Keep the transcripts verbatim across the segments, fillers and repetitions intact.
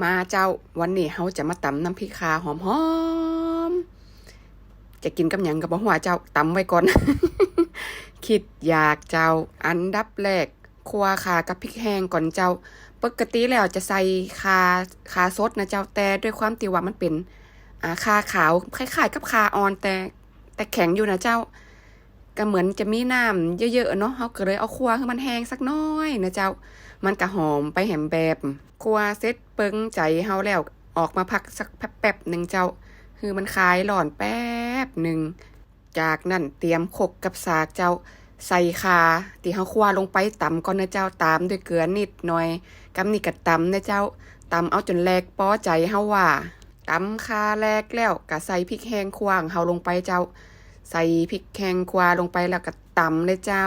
มาเจ้า วันนี้เฮาจะมาต๋ำน้ำพริกข่าหอมๆ จะกิ๋นกับหยังก็บ่ฮู้เจ้า ต๋ำไว้ก่อน กึ๊ดอยากเจ้า อันดับแรก คั่วข่ากับพริกแห้งก่อนเจ้า ปกติแล้วจะใส่ข่า ข่าสดนะเจ้า แต่ด้วยความตี้ว่ามันเป๋น อ่า ข่าขาว คล้ายๆ กับข่าอ่อน แต่ แต่แข็งอยู่นะเจ้า ก็เหมือนจะมีน้ำเยอะๆ เนาะ เฮาก็เลยเอาคั่วหื้อมันแห้งสักหน้อยนะเจ้า มันก็หอมไปแหมแบบ คั่วเสร็จเปิงใจ๋เฮาแล้ว ออกมาพักสักแป๊บๆ นึ่งเจ้า หื้อมันคลายฮ้อนแป๊บนึ่ง จากนั้นเตรียมครกกับสากเจ้า ใส่ข่าตี้เฮาคั่วลงไปต๋ำก่อนนะเจ้า ต๋ามด้วยเกลือนิดหน่อย กำนี้ก็ต๋ำนะเจ้า ต๋ำเอาจ๋นแหลกปอใจ๋เฮาว่า ต๋ำข่าแหลกแล้วก็ใส่พริกแห้งคั่วของเฮาลงไปเจ้า ใส่พริกแห้งคั่วลงไปแล้วก็ต๋ำเลยเจ้า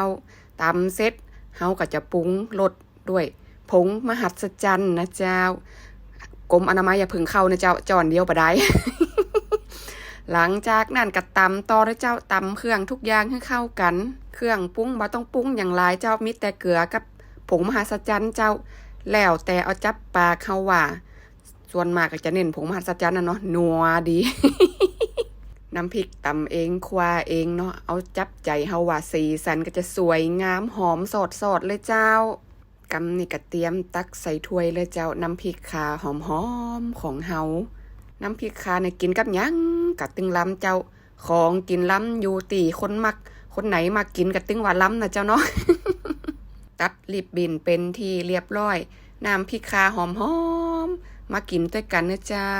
ต๋ำเสร็จเฮาก็จะปรุงรสด้วยผงมหัศจรรย์นะเจ้า กรมอนามัยอย่าเพิ่งเข้านะเจ้า จ้อนเดียวบ่ได้ หลังจากนั้นก็ต๋ำต่อนะเจ้า ต๋ำเครื่องทุกอย่างหื้อเข้ากั๋น เครื่องปรุงบ่ต้องปรุงหยังหลายเจ้า มีแต่เกลือกับผงมหัศจรรย์เจ้า แล้วแต่เอาจับปากเฮาว่า ส่วนมากก็จะเน้นผงมหัศจรรย์นะเนาะ นัวดี น้ำพริกต๋ำเอง คั่วเองเนาะ เอาจับใจ๋เฮาว่าสีสันก็จะสวยงาม หอมสอดๆ เลยเจ้า กำนี้ก็เตรียมตักใส่ถ้วยเลยเจ้า น้ำพริกข่าหอมๆ ของเฮา น้ำพริกข่าเนี่ยกิ๋นกับหยังก็ตึงลำเจ้า ของกิ๋นลำอยู่ตี้คนมัก คนไหนมักกิ๋นก็ตึงว่าลำนะเจ้าเนาะ ตัดริบบิ่นเป๋นตี้เรียบร้อย น้ำพริกข่าหอมๆ มากิ๋นตวยกั๋นนะเจ้า